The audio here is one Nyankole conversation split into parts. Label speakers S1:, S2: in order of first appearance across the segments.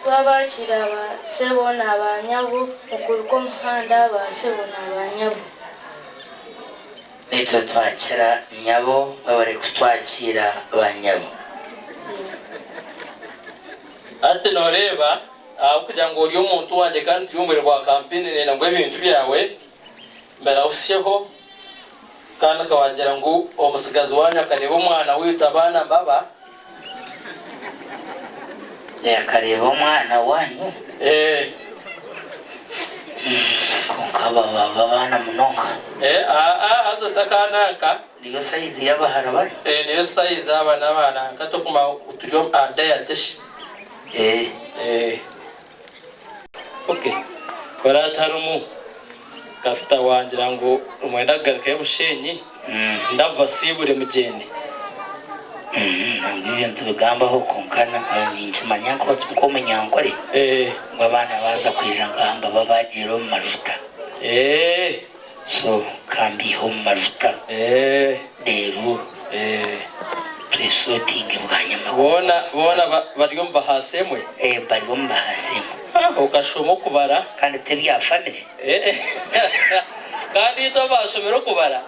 S1: Twabakiira ba sebo na ba nyabo okuruka omuhanda ba sebo na ba nyabo.
S2: Naitwe twakira nyabo mwebare kutwakiira ba nyabo.
S3: Hati noreeba ahabw'okugira ngu ori omuntu wangye kandi turi omu bwire bwa kampeyini nenda ngu ebintu byawe mbirahusyeho kandi nkabagira ngu omutsigazi wanyu akareeba omwana waitu abaana mbaba.
S2: Akareeba omwana wanyu?
S3: Eeh.
S2: Kwonka baba b'abaana munonga.
S3: Eeh aa haza oti akaana aka.
S2: Niyo sayizi y'abahara banyu?
S3: Eeh niyo sayizi aba n'abaana nka tokumanya ngu turi aha diet shi.
S2: Eeh.
S3: Eeh. Ok. Kora hati harimu kasita wangira ngu nimwenda kugarukayo Bushenyi ndabubasiibure mugyende.
S2: Nangwa ebyo nitubigambaho kwonka ninkimanya nk'omunyankore ngu abaana baaza kwija nkaha nibaba baagiire omu majuta. So ka mbiihe omu majuta reero twesotinge bwanyima.
S3: Boona bari omu bahaasi emwe?
S2: Bari omu bahaasi emwe.
S3: Okashoma okubara.
S2: Kandi t'ebya famire.
S3: Kandi itwe abaashomire okubara,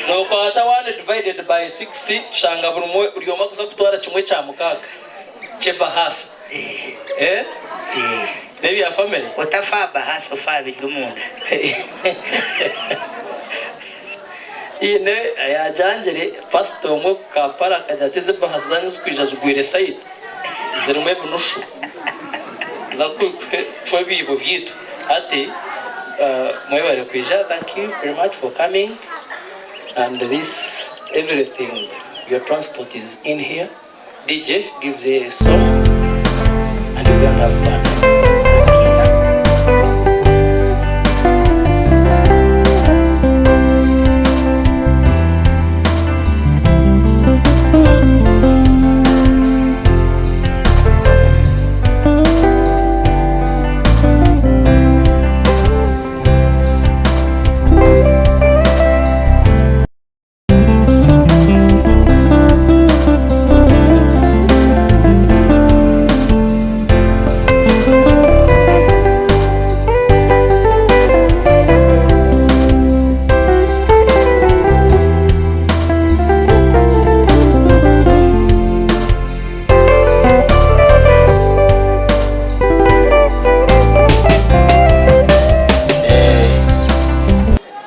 S3: nookwata one divided by six tushanga buri omwe akuza kutwara kimwe kya mukaaga ky'ebahaasa. N'ebya famire.
S2: Otafa aha bahaasa ofa aha biri omunda.
S3: Haine ayagyangire pasita omwe Kampala akagira ati ezi ebahaasa zaanyu ezirikwija zigwire sayidi zirimu ebinushu za kucwa ebiibo byaitu. Hati mwebare kwija thank you very much for coming and this everything your transport is in here DJ gives a song and we go and have fun.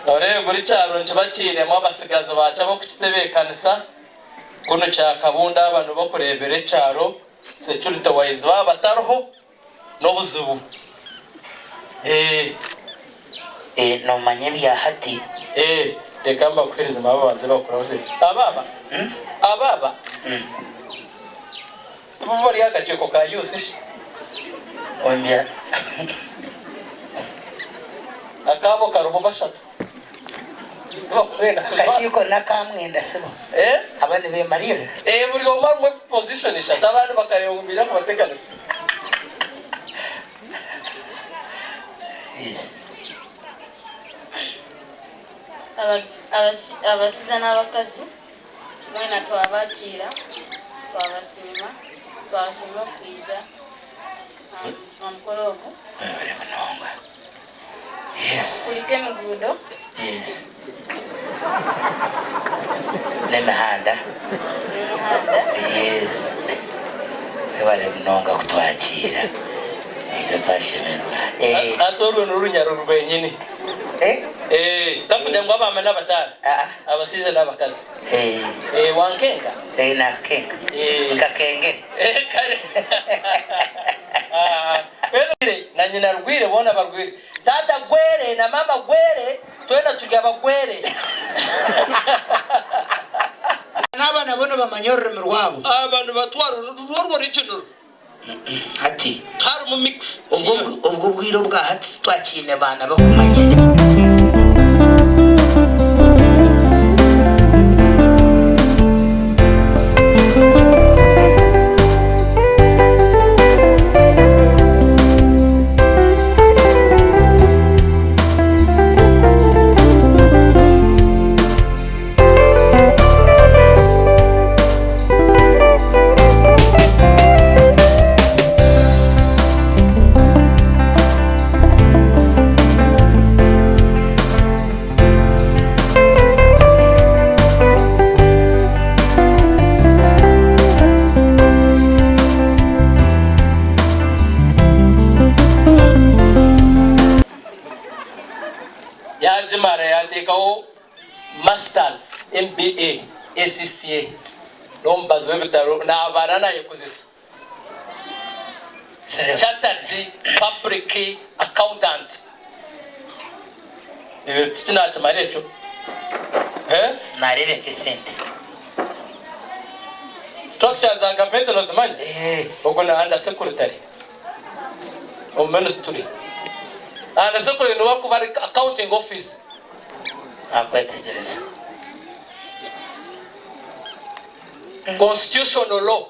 S3: Noreeba buri kyaro nikiba kiinemu abatsigazi bakyo ab'okukitebeekanisa. Kunu kyakabunda aba nibo kureebera ekyaro security wise baaba batariho n'obuzibu.
S2: Noomanya ebya hati.
S3: Reka mbakuheereze nabo babanze bakurabuze. Aba aba? Aba aba? Tibo bari aha kakiiko ka youth shi?
S2: Ombya.
S3: Akaabo kariho bashatu. Tibakwenda kuba.
S2: Akakiiko n'aka mwenda sibo?
S3: Eh?
S2: Aba nibemarira?
S3: Eh, buri omwe arimu position ishatu abandi bakareeba ngu nibaija kubateganisa.
S2: Yes.
S1: Abashaija n'abakazi Mwena twabakiira, twabasiima, twabasiima okwija aha mukoro ogu.
S2: Mwebare munonga. Yes.
S1: Kurika emiguudo.
S2: Yes. N'emihanda.
S1: N'emihanda.
S2: Yes. Mwebare munonga kutwakiira. Naitwe twashemererwa. Eh.
S3: Hati orwo n'orunyararo rwenyini.
S2: Eh?
S3: Eh, takugira ngu abaami n'abakyara.
S2: Ah.
S3: Abashaija n'abakazi.
S2: Eh.
S3: Eh, wankenga?
S2: Eh, nakukenga.
S3: Eh.
S2: Nkakengere.
S3: Eh, kare. Ah, Rwire na nyina Rwire boona barwire. Taata Gwere na maama Gwere twena turi abagwere.
S2: N'aba nabo nibamanya orurimi rwabo.
S3: Aba nibatwara nirwo rwo original.
S2: Hati
S3: Tiharimu mix.
S2: obwo obwire obwa hati titwakiine baana bakumanya endimi.
S3: Yaagimara yaateekaho Masters, MBA, ACCA n'omubazi w'ebitaro naabara naayekozesa. Chartered Public Accountant. Ebyo tikinakimara ekyo? Eh?
S2: Nareebeka esente.
S3: Structures za gavumenti nozimanya?
S2: Eh.
S3: Ogwo ni under secretary omu ministry. Under secretary niwe arikuba ari accounting office.
S2: Nakwetegyereza.
S3: Constitutional law.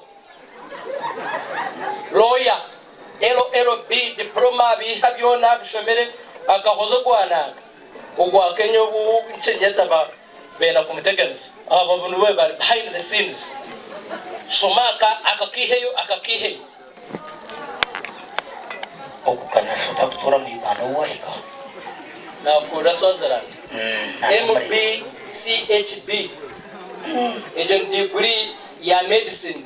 S3: Lawyer, LLB, Diploma abiiha byona abishomire akahoza ogwa nanka ogwa Kenya obu Kenyatta ba benda kumuteganisa abo nibo bari behind the scenes shoma aka akakiiheyo akakiiheyo.
S2: Ogu kanasha otakutuura mu Uganda ou wahika.
S3: Nakuurira Swaziland. MBCHB egyo ni diguri ya medicine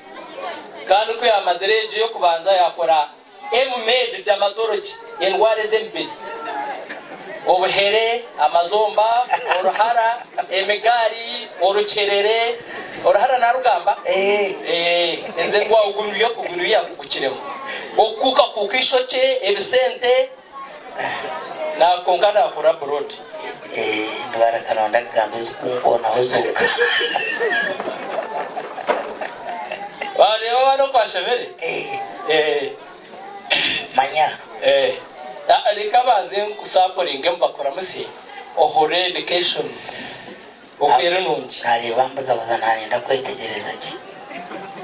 S3: kandi ku yaamazire egyo ey'okubanza yaakora M-Med Dermatology, endwara ez'emibiri, obuhere, amazomba, oruhara, emigaari, orukyerere, oruhara naarugamba? Ezo endwara ogu ogu niyo yaakugukiremu, okukuukakuuka eishokye, ebisente, kwonka naakora abroad.
S2: Endwara karonda kugamba ezikunkonaho zonka.
S3: Waareeba abaana oku bashemere?
S2: Manya.
S3: Reka mbanze nkusampuringe mbakuramutsye ohurire education oku eri nungi.
S2: Naareeba mbuzabuza naayenda kwetegyereza gye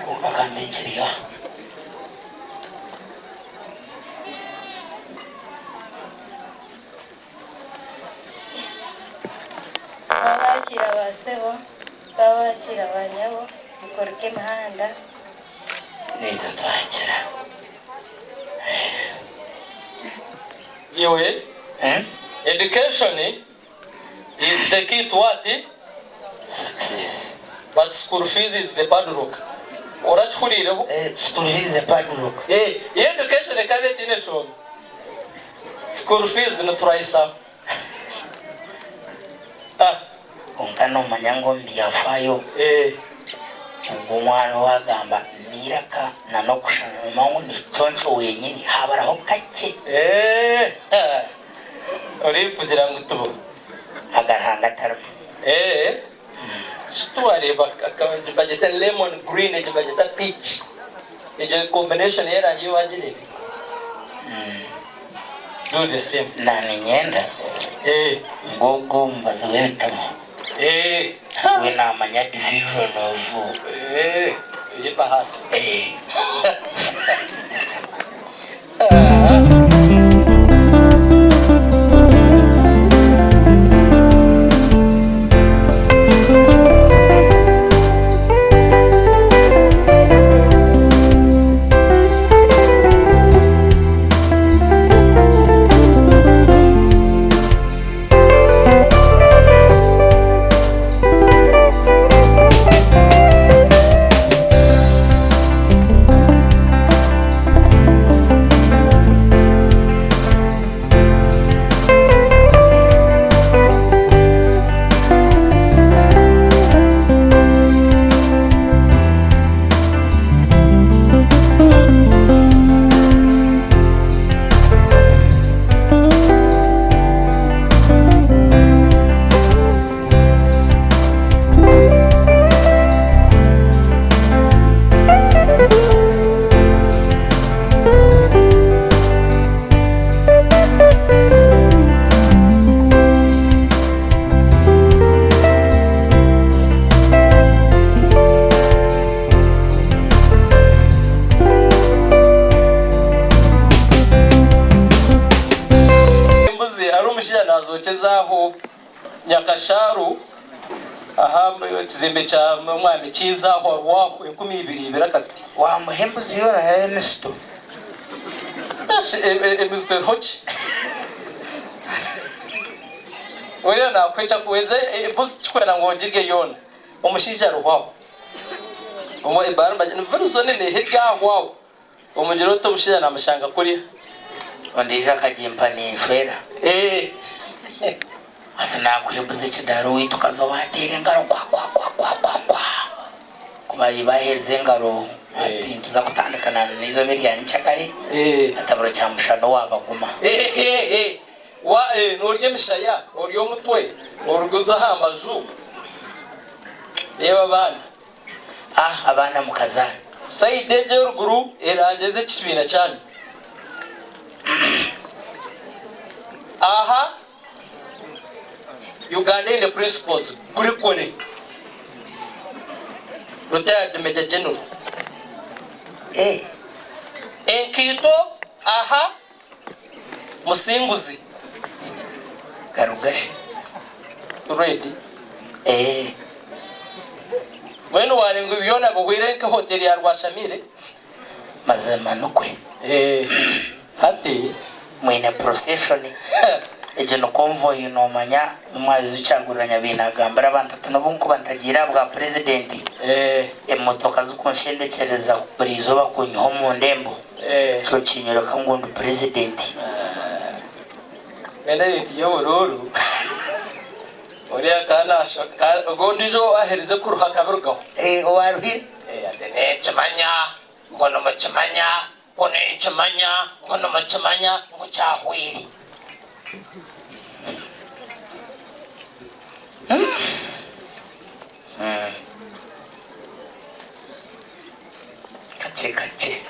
S2: kwonka kambe nkiri aha.
S1: Twabakiira ba sebo, twabakiira ba nyabo, mukuruka emihanda.
S2: Naitwe twakira.
S3: Iwe, education is the key to what?
S2: Success.
S3: But school fees is the padlock. Orakihuriireho?
S2: School fees is the padlock.
S3: Iyo education ekaba etaine nshonga. School fees niturahisaho. Ah.
S2: Kwonka nomanya ngu omu byafaayo ogwo omwana owagamba n'eiraka na n'okushushana nomanya ngu ni Kiconco wenyini haburaho kakye.
S3: Orikugira ngu tubo.
S2: Aga Ruhanga atarimu.
S3: Shi tiwareeba bagyeta lemon green egyo bagyeta peach. Egyo combination y'erangi ei waagireeba? Do the same.
S2: Na niinyenda ngu ogwo omubazi w'ebitabo we naamanya division of.
S3: Ey'ebahaasi. Embuzi hariho omushaija nazokyeza aho Nyakashaaru aha kizimbe kya Mwami Kiiza aho Rwaho 2000 akasiti.
S2: Wamuha embuzi yoona hariho emisito.
S3: Emisito eriho ki? Weena nakuha eki akuhweza embuzi tikikwenda ngu ogirye yoona. Omushaija Rwaho ni Virizoni neeha eri aho. Omugira oti omushaija namushanga kuriya.
S2: Ondiijo akagimpa ninshwera. Ati naakuhimbuza ekidaara owaitu kaza waateera engaro kwa kwa kwa kwa kwa kwa. Ku baabaire baaherize engaro, ati nituza kutandika na n'eizooba erya nyenkyakare, ati abura kyamushana owaabaguma.
S3: Noorya emishaya, orya omutwe, oruguza aha mbaju. Reeba abaana.
S2: Ah abaana mukazaana.
S3: Sayidi egyo eruguru erangyeze ekibiina kyanyu. Aha Uganda eine principles gurikore Retired Major General.
S2: Eh.
S3: Enkaito aha Musinguzi.
S2: Garugashi.
S3: Ready.
S2: Eh.
S3: Mbwenu warenga ebi byona bihweire nka hoteri ya Rwashamire.
S2: Mazima nikwe.
S3: Eh. Hati.
S2: Mwine procession. Egyo ni convoy nomanya omwazi Kyagulanyi abaire nagambira abantu ati nobu nkuba ntagiire aha bwa president, emotoka zikunshendekyereza buri izooba kunyiha omu ndembo. Ekyo nikinyoreka ngu ndi purezidenti.
S3: Mbwenu ebintu by'oburuuru oriya ka naasho ka ogwo ondiijo aherize kuruha akabirugaho.
S2: Owaaruhire?
S3: Ati ninkimanya ngu nimukimanya ngu ninkimanya ngu nimukimanya ngu kyahweire.
S2: Kakye kakye.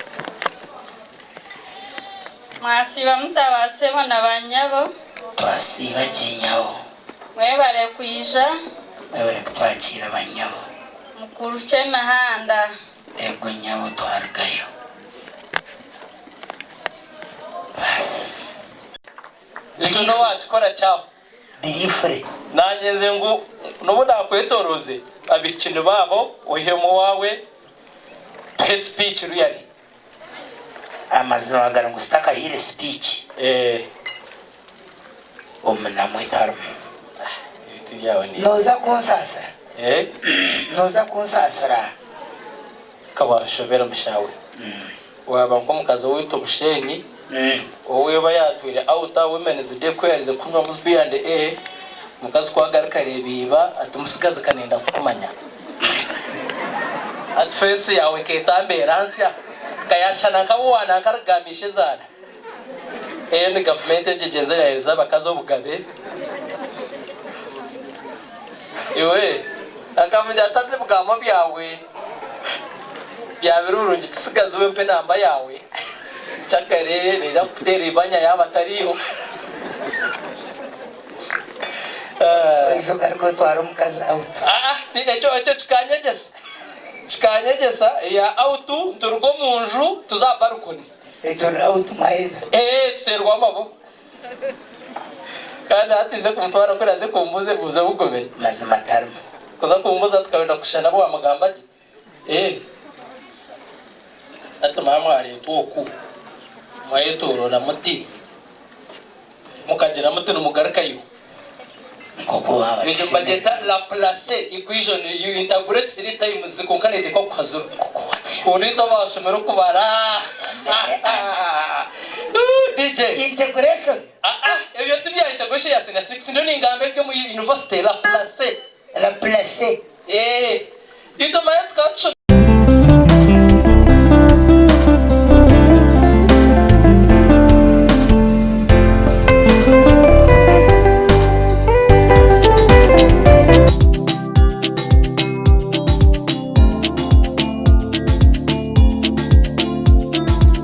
S1: Mwasiiba muta ba sebo na ba nyabo?
S2: Twasiiba gye nyabo.
S1: Mwebare kwija.
S2: Mwebare kutwakiira ba nyabo.
S1: Mukurukye emihanda.
S2: Ego nyabo twarugayo. Baasi.
S3: Ekyo n'owakikora kyaho.
S2: Biri free.
S3: Naanye nze ngu n'obu naakwetoroze abaishiki nibaabo oihemu owaawe tuhe speech really.
S2: Amazima gari ngu sitakahaire speech omu namwe etarimu.
S3: Ebintu byawe ni.
S2: Nooza kunsaasira? Nooza kunsaasira?
S3: Ka waanshobera mushawe. Waaba nk'omukazi owaitu Bushenyi ou eba yaatwire out aha Women's Day ku yaaherize kunywamu B and A, omukazi ku agaruka areeba iba ati mutsigazi ka nenda kukumanya. Ati feesi yaawe nkeeta mbeera nsya, nkayashana nka ou waananka arikugamba ishezaara. Eyo ni gavumenti egyo egyenzire yaheereza abakazi obugabe. Iwe akamugira ati haza ebigambo byawe byaba biri birungi kisigazi we mpa enamba yaawe kyakare naija kukuteera ibanya yaaba atariyo.
S2: Oije ogaruke otware omukazi out.
S3: Aa ekyo ekyo kikanyegyesa kikanyegyesa eya out nituruga omu nju tuza aha balcony.
S2: Ekyo ni out mwaheza.
S3: Ee tuteerwa amaboko. Kandi hati nze kumutwara kuri aze kumbuuza ebibuuzo bigumire.
S2: Mazima tarimu.
S3: Kuza kumbuuza tukabenda kushushana abu wamugamba gye. Ee. Hati mwaba mwareetwa oku, mwayetooroora muti, mukagira muti nimugarukayo.
S2: Nk'oku
S3: Ekyo nibagyeta Laplace equation, you integrate three times kwonka neteekwa kuhazirwa. Oriitwe abashomire okubara. DJ.
S2: Integration.
S3: Ah ah, ebyo tibya integration ya senior six, ndiyo ningamba eby'omu university, Laplace.
S2: Laplace.
S3: Eeh. Itwe manya tukaba tushomire.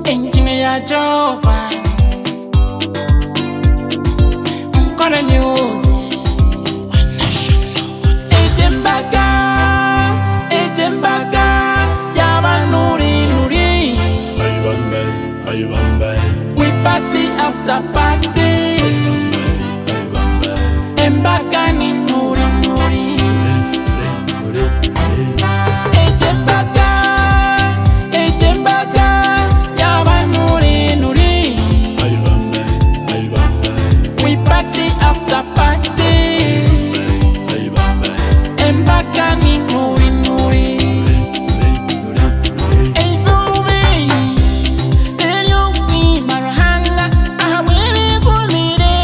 S4: Engine ya Jehova Nkore News Ejembaga Ejembaga y'abanuri nuri We party after party Embaga ni nuri nuri Ejembaga Ejembaga y'abanuri nuri We party after party Embaga ni nuri nuri Eizubi ery'okusiima Ruhanga ahabw'ebigumire.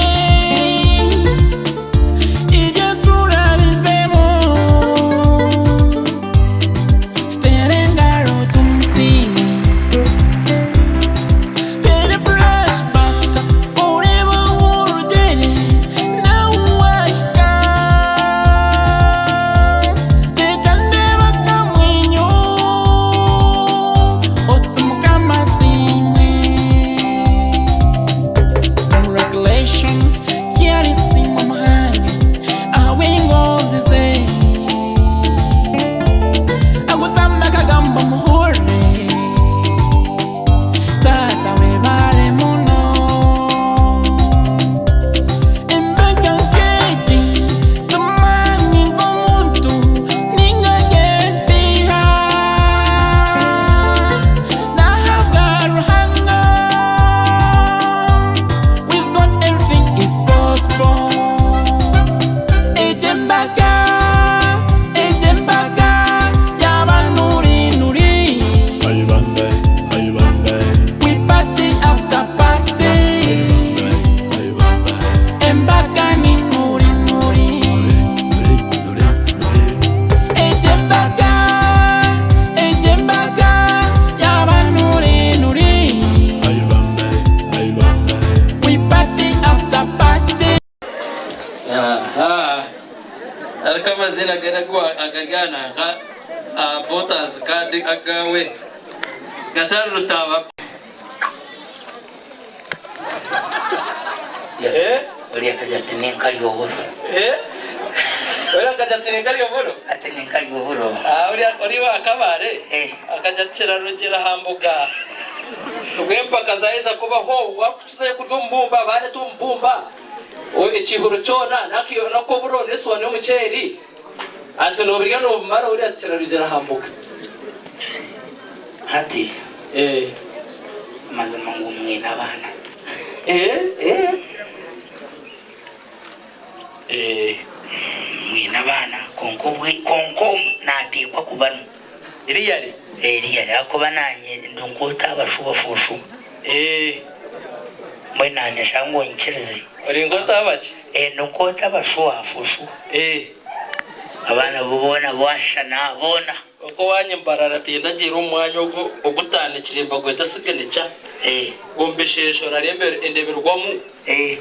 S3: N'amaziina gari agari aha nanka aha voters card agaawe gatari Rutaaba. Eh?
S2: Oriya akagira ati ninkari oburo.
S3: Eh? Oriya akagira ati ninkari oburo?
S2: Ati ninkari oburo.
S3: Ah, oriya ori wa Kabare
S2: Eh.
S3: akagira ati kirarugira aha mbuga. Obwo empaka zaheza kubaho wakukizayo kurya omubumba baareta omubumba. Ekihuro kyona n'ak'oburo n'esowaani y'omuceeri ati noobirya noobimara ori ati kirarugira aha mbuga.
S2: Hati amazima ngu mwine abaana. Mwine abaana kwonka kwonka omwe naateekwa kuba arimu.
S3: Really?
S2: Really ahakuba naanye ndi nk'otaaba shuwa for sure. Mbwenu naanye nshaba ngu onyikirize.
S3: Ori nk'otaaba ki?
S2: Ndi nk'otaba shuwa for sure. Abaana bo boona bwashushana boona.
S3: Kwonka owaanye Mbarara tindagiire omu mwanya ogu ogutandikire nibagweta signature. Omu bisheshe orareeba endeberwamu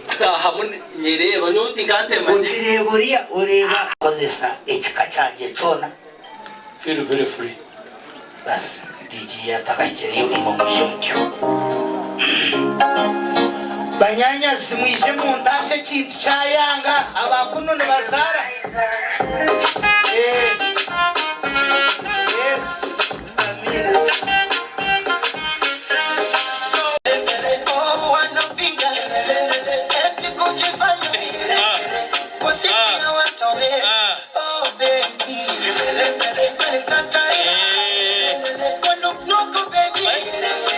S3: kutaahamu nyereeba nyowe tinkantemanya.
S2: Ogireeba oriya oreeba. Kozesa ekika kyangye kyona.
S3: Feel very free.
S2: Basi ndigiye atakahikireyo imwe mwije mutyo. Banyanyazi mwije muntaase ekintu kyayanga aba kunu nibazaara. Eh, yes, Amina.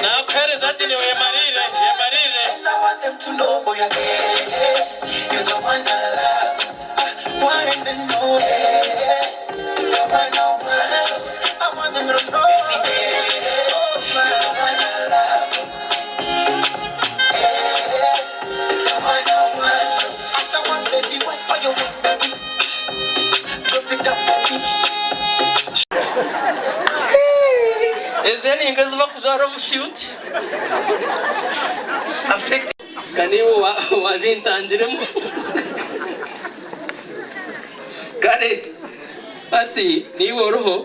S3: Nakuhereza ati niwe yemarire yemarire. Ezi ninka ezi bakujwara omu suit. Ka niiwe wabintangiremu. Kare hati niiwe oriho.